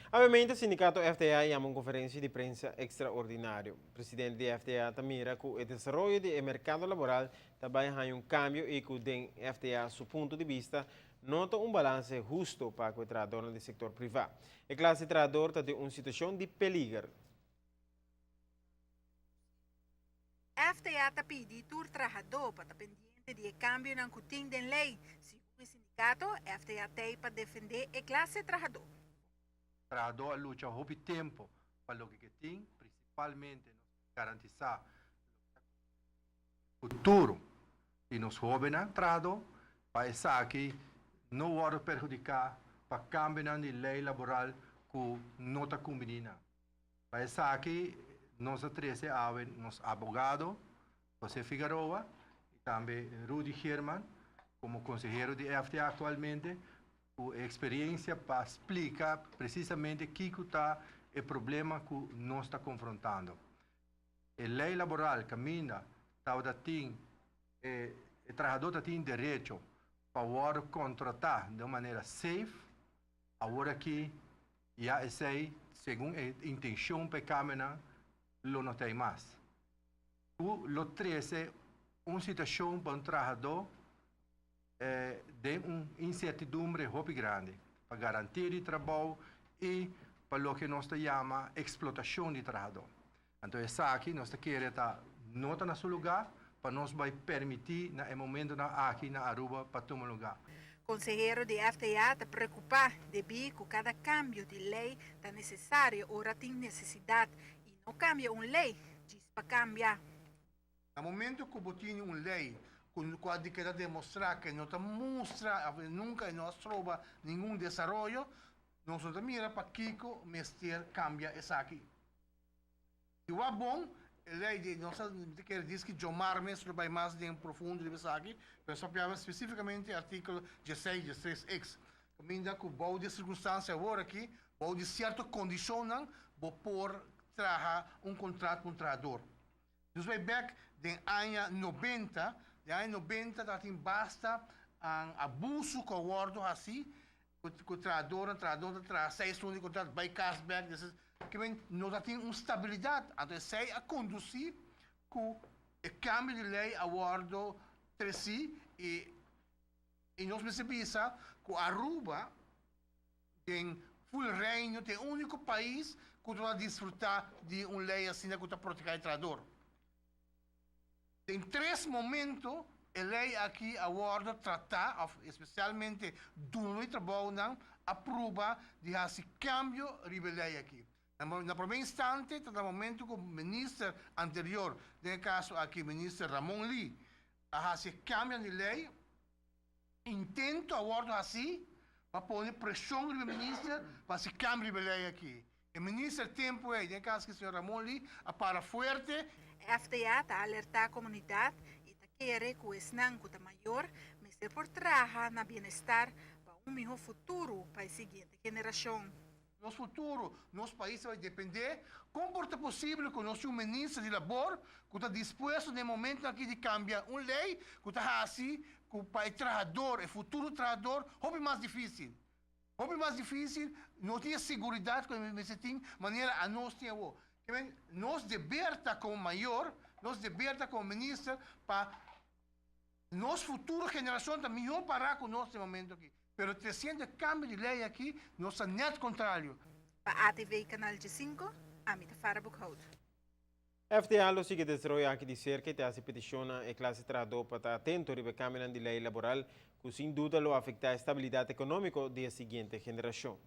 Obviamente, sindicato FTA a yama un conferencia di prensa extraordinario. Presidente di FTA ta mira cu e desaroyo di e mercado laboral ta bay haya un cambio y cu den FTA su punto di bista no ta un balance husto pa cu e trahadornan di sector priva. E clase trahador ta den un situacion di peliger. FTA ta pidi tur trahadó pa ta pendiente di e kambionan ku tin den lei. Segun e sindikato, FTA t'ei pa defendé e klase trahadó. Trahadó a lucha hopi tempu pa loke ke tin, prinsipalmente nos ke garantisá loke ta konserní futuro di nos hóbennan trahadó, pa esaki no wòrdu perhudiká pa kambionan di lei laboral ku no ta kumbiní nan. Pa esaki nos a trece awe nos abogado José Figaroa y tambe Rudy Geerman como consehero di FTA actualmente cu e experiencia pa splica precisamente kico ta e problema cu nos ta confrontando. E ley laboral caminda tabata tin e trahador ta tin derecho pa wordo contrata den un manera safe, Awor aki ya esei, segun e intencion pa e cambionan, lo no ta ei mas. Cu lo trece un situacion pa un trahador den un incertidumbre hopi grandi pa garantia di trabou y pa loke nos ta yama explotacion di trahador. Anto esaki nos ta kere ta no ta na su lugá pa nos bai permití na e momentonan aki na Aruba pa tuma lugá. Konsehero di FTA ta preokupá debí ku kada kambio di lei ta nesesario ora tin nesesidat i no kambia un lei djis pa kambia. Na momento ku bo tini un lei ku ku a di keda demostrá ku e no ta mustra òf nunka e no a stroba ningun desaroyo, nos no ta mira pakiko mester kambia esaki. Si wak bon, e lei di nos a mi ta kere dis ki Jomar mes lo bai mas den profundo riba esaki, pero nos papiaba spesifikamente artíkulo dieseis, diestres ex, kaminda ku bou di e sirkunstansia awor aki, bou di sierto kondishonnan bo por traha un kontrat ku un trahador. Nos bai bek den aña nobenta, den aña nobenta tabatin basta abuso ku a wòrdu hasi ku trahadornan, trahador ta traha seis luna di kontrato bai kas bek, des ke men no ta tin un stabilidat, anto esei a kondusí ku e kambio di lei a wòrdu tresí i nos mester bisa ku Aruba den ful Reino ta e úniko pais ku ta disfrutá di un lei asina ku ta protehá e trahador. Den tres momento e lei aki a wòrdu tratá òf espesialmente duno di trabounan a pruba di hasi kambio riba e lei aki. Na promé instante ta na momento ku minister anterior, den e kaso aki minister Ramon Lee, a hasi e kambionan di lei, Intento a wordo haci pa pone presion riba e minister pa haci cambio riba e ley aki. E minister tempo ey, den e caso aki señor Ramon Lee, a para fuerte. FTA ta alerta comunidad y ta kere cu esnan cu ta mayor mester por traha na bienestar pa un miho futuro pa e siguiente generacion. Nos futuro, nos pais ta bai dependé. Kon por ta posibel ku nos tin un minister di labor ku ta dispuesto den e momentonan aki di kambia un lei ku ta hasi ku pa e trahador, e futuro trahador, hopi mas difísil? Hopi mas difísil, no tin e seguridat ku e mester tin manera anos tin awor. Ke men, nos deber ta komo mayor, nos deber ta komo minister pa nos futuro generashon ta mihó pará ku nos den e momento aki. Pero tresiendo e cambio di ley aki, nos ta net contrario. Pa ATV Canal Djesinco, ami ta Farah Boekhout. FTA lo sigui desaroyo aki di serka i ta hasi petishon na e klase trahadó pa ta atento riba e kambionan di lei laboral ku sin duda lo afektá e stabilidat ekonómiko di e siguiente generashon.